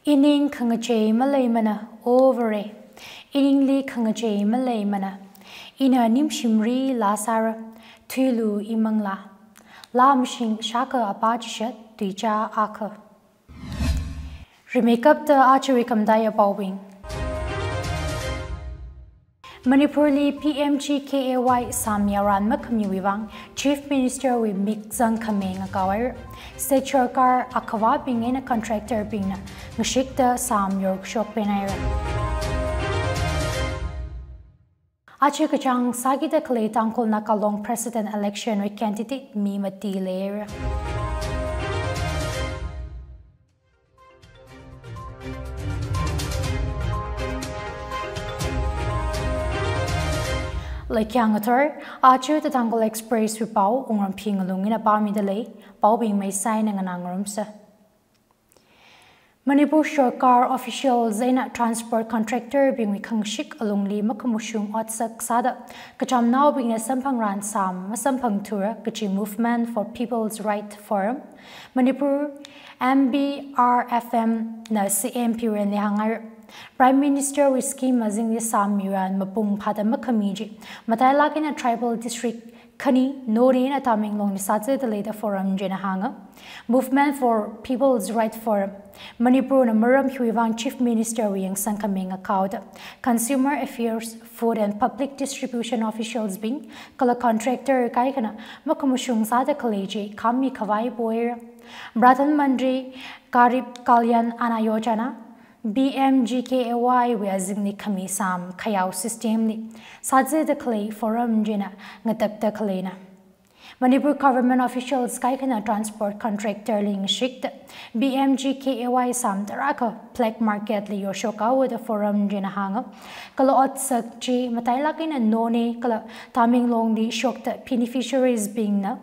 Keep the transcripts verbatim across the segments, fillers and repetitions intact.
Ining khangachei maleimana, O Vare. Iningli khangachei maleimana. Ina nimshimri laa sāra, thuilu imanglā. Laa mashing shākha apā chishat, tuichā akha. Rimeikapta aja khamataiya paobing. Manipurli P M G K A Y sām yaran makhamiwui vang Chief Minister wui mikzang khami ngakaohaira. State sorkar akhavābing eina contractor bingna ngashikta sām yorkashok penhaira. Aja kachāng sākida khalei Tangkhul Naga Long President Election wui candidate mi mati leira. Laikyang athor, aja The Tangkhul Express wui pao, Wungramphi Ngalung ina pāmida lei, paobing maisaina nganā ngarumsa. Manipur sorkar officials eina transport contractor bingwui khangashik alungli makhamashung otsak sāda, kachamnaobingna samphangran sām masamphangthura kaji Movement for People's Right Forum, Manipur, M B R F M na C M Birenli hānghai. Prime Minister wui scheme azingli sām miran mapung phāda makhami chi matailak eina tribal district khani, Noney eina Tamenglongli sāzada leida forum china hānga. Movement for People's Right Forum, Manipurna maram hiwui vang Chief Minister wui yangsang khami ngakaoda, Consumer Affairs, Food and Public Distribution officials bing kala contractor kaikhana makhamashung sāda khalei chi khami khavai poira. Pradhan Mantri Garib Kalyan Anna Yojana, P M G K A Y wui azingli khami sām khayao system li sāzada khalei forum china ngatakta khaleina. Manipur government officials kaikhana transport contractor li ngashikta P M G K A Y sām tarākha black market li yorshok haoda forum china hānga. Kala otsak chi matailak eina Noney kala Tamenglongli shokta beneficiaries bingna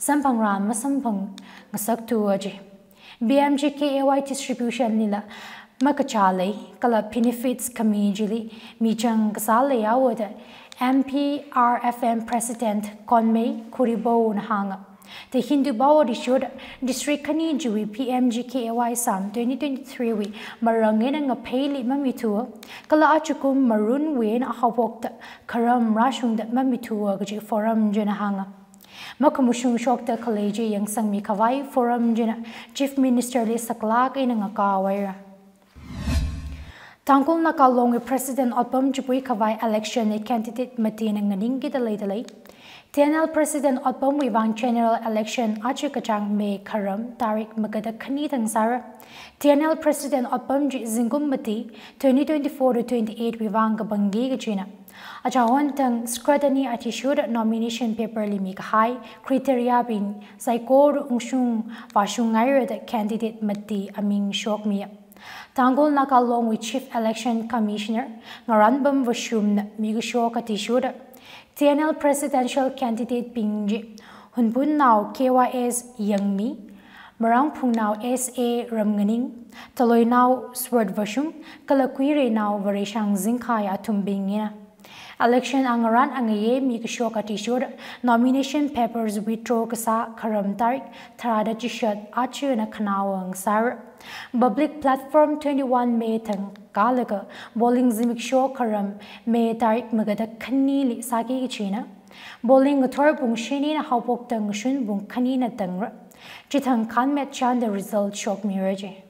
samphangran masamphang ngasakthuwa chi. P M G K A Y distribution lila makachā lei, kala benefits khami chili michang kasā leihaoda M P R F M President Konmei Khuriboona hānga. The Hindu pao athishurda, district khani chiwui P M G K A Y sām twenty twenty-three wui marang eina ngapheili mamithuwa, kala ajakum marunwui eina haophokta kharam rāshungda mamithuwa kaji forum china hānga. Makhamashung shokta khalei chi yangsangmi khavai forum china Chief Minister li saklak eina ngakaohaira. Tangkhul Naga Long wui President otpam chipui khavai election li candidate matina nganingkida leida lei. T N L President otpamwui vang general election aja kachāng May kharam tarik magada khani thang sāra. T N L President otpam chi zingkum mati twenty twenty-four to twenty-eight wui vang kapangki kajina. Achahon thang scrutiny athishurda nomination paper li mikahai criteria bing saikora ungshung vāshung hairada candidate mati aming shokmiya. Tangkhul Naga Long wui Chief Election Commissioner Ngaranpam Vashumna mikashok athishurda, T N L presidential candidate bing chi Hunphunnao K Y S Yangmi, Marangphungnao S A Ramnganing, Taloinao Sword Vashum, kala Kuireinao Vareshang Zingkhai athumbingna. Election angaran angaye mikashok athishurda nomination papers withdraw kasā kharam tarik tharāda chishat achuna khanao ngasāra. Public platform twenty-one May thang kalaga polling zimiksho kharam May tarik magada khanili sāki kajina. Polling ngathor pung shinina haophokta ngashun pung khanina tangra. Chithang khanmet chānda result shokmira ji.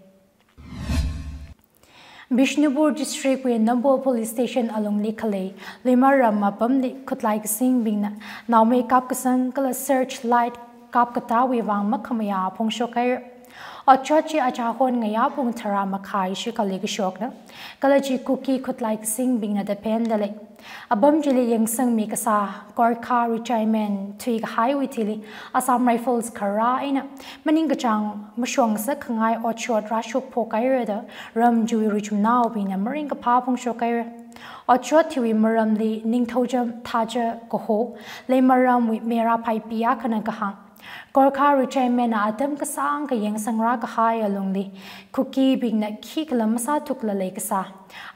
Bishnupur District wui Nambol Police Station alungli khalei Leimaram apamli khutlai kasingbingna naomei kapkasang kala searchlight kapkatāwui vang makhamayā phongshok haira. Otshot chi achahon ngayā pung tharā makhai shikhali kashokna, kala chi Kuki khutlai kasingbingna da phenda lei. Apam chili yangsangmi kasā Gorkha Regiment thuikahaiwui thili Assam Rifles kharā eina maningkachāng mashong sākhangai otshot rāshok phok haira da ram chiwui richumnaobingna maringkaphā phongshok haira. Otshot chiwui maramli Ningthoucham Thaja kaho Leimaramwui Meira Phaipi akhana kahāng, Gorkha Regiment na atam kasāngkha yangsangrā kahai alungli Kukibingna khikhala masāthuklala leikasā,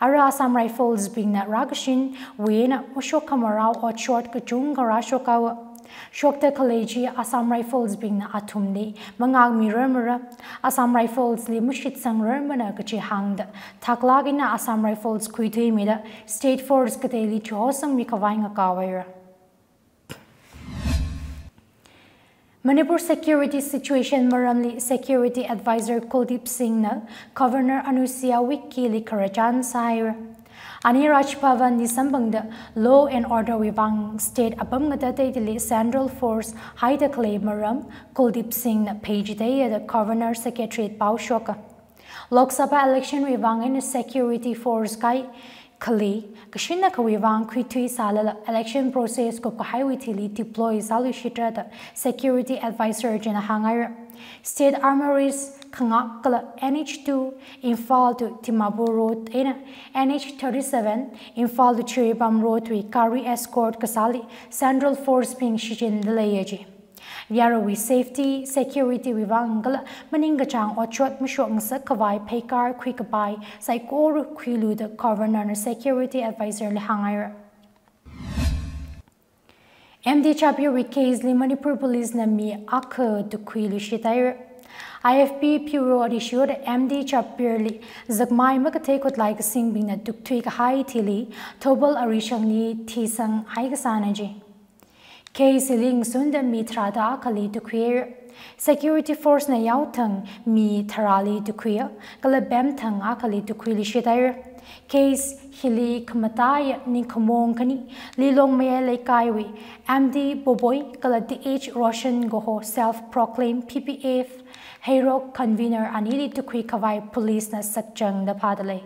ara Assam Rifles bingna rākashinwui eina mashok khamarao otshot kachungkha rāshok haowa. Shokta khalei chi Assam Rifles bingna athumli mangākmirarmara, Assam Rifles li mashitsangrarmana kachi hāngda, thaklāk eina Assam Rifles khuithuimida State Force kateili chihosangmi khavai ngakao haira. Manipur security situation maramli Security Advisor Kuldeep Singh na Governor Anusuiya Uikey li khararchan sāhaira. Ani Raj Bhavan li samphangda law and order wui vang state apam ngatateili Central Force haida khalei maram Kuldeep Singh na pheichitheiya da Governor Secretariat pao shoka. Lok Sabha election wui vang eina security force kaikhali kashin akhawui vang khuithui sālala election process kupkahaiwui thili deploy sāluishitra da Security Advisor china hānghaira. State armories khangak kala N H two Imphal to Dimapur Road eina N H thirty-seven Imphal to Jiribam Road wui gari escort kasāli Central Force bing shichinda leiya ji. Yaruiwui safety, security wui vang kala maningkachāng otshot mashokngasak khavai pheikar khuikapai saikora khuilu da Governor na Security Advisor li hānghaira. M D Chapir wui case li Manipur Police na mi akha tukhuiluishithaira. I F P bureau athishurda M D Chapir li zakmai makathei khutlai kasingbingna tukthui kahai thili Thoubal Arishang li thisang haikasāna ji. Case hili ngasunda mi tharāda akhali tukhuihaira. Security force na yaothang mi tharāli tukhuiya, kala bem thang akhali tukhuiluishithaira. Case hili khamataiya ningkhamong khani Lilongmayai Leikaiwui M D Boboi kala T H Roshan Goho self-proclaimed P P F Heirok convener anili tukhui khavai police na sakchangda phāda lei.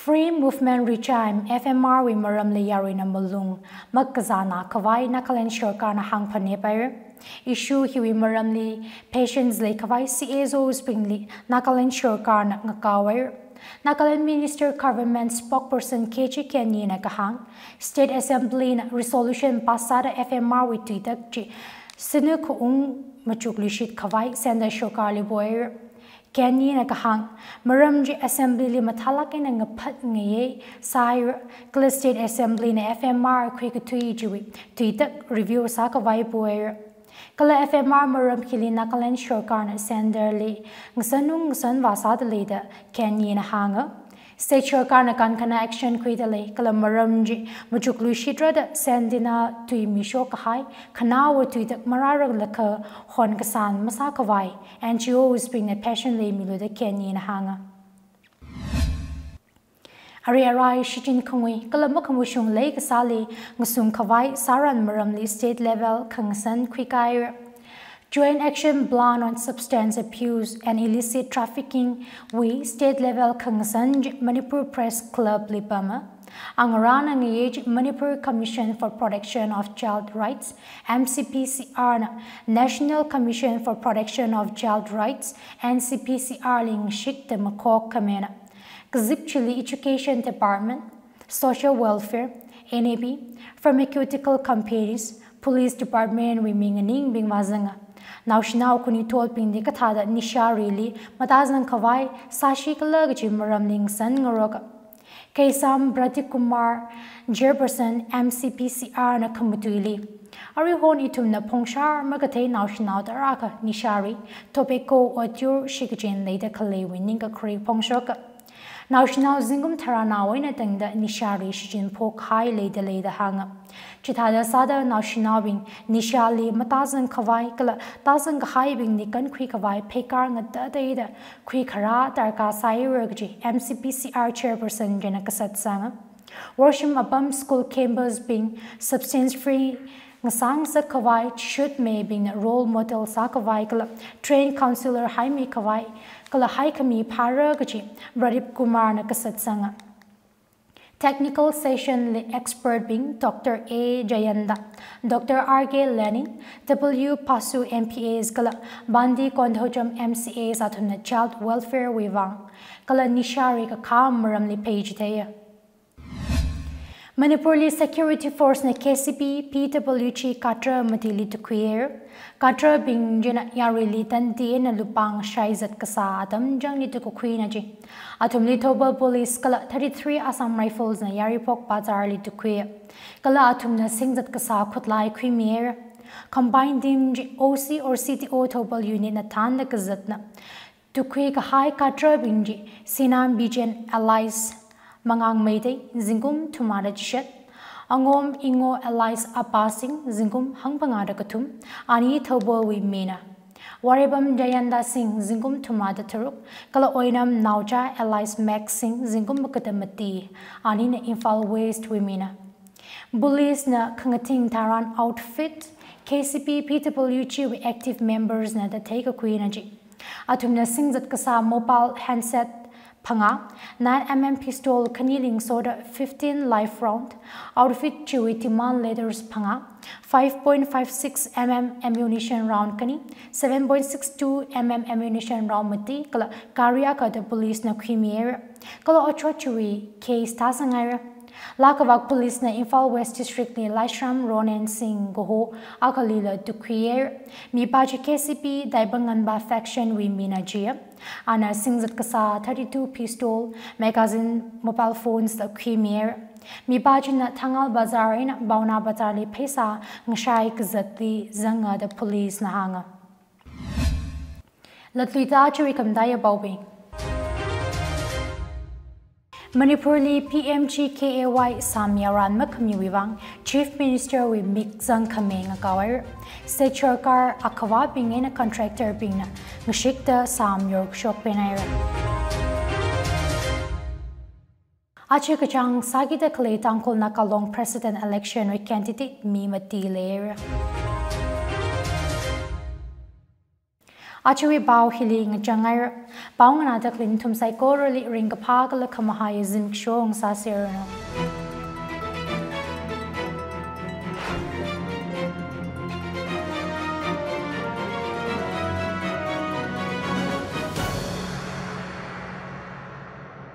Free Movement Regime, F M R wui maramli yaruina malung makazāna khavai Nagaland sorkarna hāngphanep haira. Issue hiwui maramli patience leikhavai C S Os bingli Nagaland sorkarna ngakao haira. Nagaland Minister Government Spokesperson K G Kenny na kahāng, State Assembly na resolution pass sāda F M R wui tuitak chi sinu khaung machukluishit khavai Centre sorkarli poi haira. Kenny na kahāng, maram chi Assembly li mathālāk eina ngaphat ngayei sāhaira, kala State Assembly na F M R khuikathui chiwui tuitak review sākhavai poi haira. Kala F M R maram hili Nagaland sorkarna Centre li ngasanung ngasanvā sāda lei da Kenny na hānga. State sorkarna kankhana action khuida lei, kala maram chi machukluishitra da Sentinel tui mishok kahai khanaowa tuitak marāranglakha hon kasān masākhavai N G Os bingna patience leimilu da Kenny na hānga. Ari arai shichin khangui kala makhamashung leikasāli ngasung khavai sāran maramli state level khangasan khuikahai haira. Joint Action Plan on Substance Abuse and Illicit Trafficking wui state level khangasan chi Manipur Press Club li pama. Angarāna ngayei chi Manipur Commission for Protection of Child Rights, M C P C R na National Commission for Protection of Child Rights, N C P C R li ngashikta makhok khamena. Kazip chili Education Department, Social Welfare, N A B, Pharmaceutical Companies, Police Department wui mi nganingbing vāzanga. Naoshinao khanuithotbingli kathāda nisharili matazang khavai sāshi khala kaji maramli ngasan ngaroka. Keisham Pradip Kumar, Chairperson M C P C R na khamatuili, arihon ithumna phongshar makathei naoshinao tarākha nishari, tobacco, otyur shikachin leida khaleiwui ningkakhari phongshoka. Naoshinao zingkum tharānao eina tangda nishali shichin phokhai leida leida hānga. Chithāda sāda naoshinaobing nishali matazang khavai kala tazang kahaibingli kankhui khavai pheikar ngatateida khuikharā darkar sāhaira kaji M C P C R chairperson china kasat sanga. Worshim apam school campus bing substance free ngasāngasak khavai, chishut mibingna role model sākhavai kala trained counselor haimi khavai kala haikhami phāra kaji Pradip Kumar na kasat sanga. Technical session li expert bing Doctor A Jayanta, Doctor R K Leni, W Pasu M P As kala Bhante Kondhoucham M C As athumna child welfare wui vang kala nishari kakha maramli pheichitheiya. Manipur li security force na K C P, P W G cadre matili tukhuiya. Cadre bing china yaruili tandi eina lupāng shaizat kasā atam changli tukakhuina chi. Athumli Thoubal Police kala thirty-three Assam Rifles na Yairipok Bazar li tukhuiya. Kala athumna singzat kasā khutlai khuimiya. Combined team chi O C or C T O Thoubal unit na thānda kazatna tukhui kahai cadre bing chi Sinam Bijen alias Mangang Meitei, zingkum thumada chishat, Angom Ingo alias Apasing, zingkum hangphangada kathum, ani Thoubal wui mina. Warepam Jayanta Singh, zingkum thumada tharuk, kala Oinam Naocha alias Max Singh, zingkum makada mati, anina Imphal West wui mina. Police na khangathing tharan outfit, K C P P W G wui active members na da theikakhuina chi. Athumna singzat kasā mobile handset phangā, nine M M pistol khani lingsoda fifteen live round, outfit chiwui demand letters phangā, five point five six M M ammunition round khani, seven point six two M M ammunition round mati, kala gari akhada police na khuimiya. Kala otshot chiwui case thāsanghaira. Laa kavak police na Imphal West District li Laishram Ronen Singh kaho akhalila tukhuiya. Mipā chi K C P Daibanganba faction wui mina chiya. Ana singzat kasā thirty-two pistol, magazine, mobile phones da khuimiya. Mipā china Thangal Bazar eina Bhawana Bazar li pheisā ngashai kazatli zanga da police na hānga. Latluida chiwui khamataiya paobing. Manipur li P M G K A Y sām yaran makhamiwui vang Chief Minister wui mikzang khami ngakaowa. State Sarkar akhavābing eina contractor bingna ngashikta sām yorkashok penghaira. Achi kachāng sākida khalei Tangkhul Naga Long President election wui candidate mi mati leira. Achiwui pao hili ngachanghaira. Pao nganāda khalei nathum saikorali ringkaphā kala khamahai zimiksho sāseranu.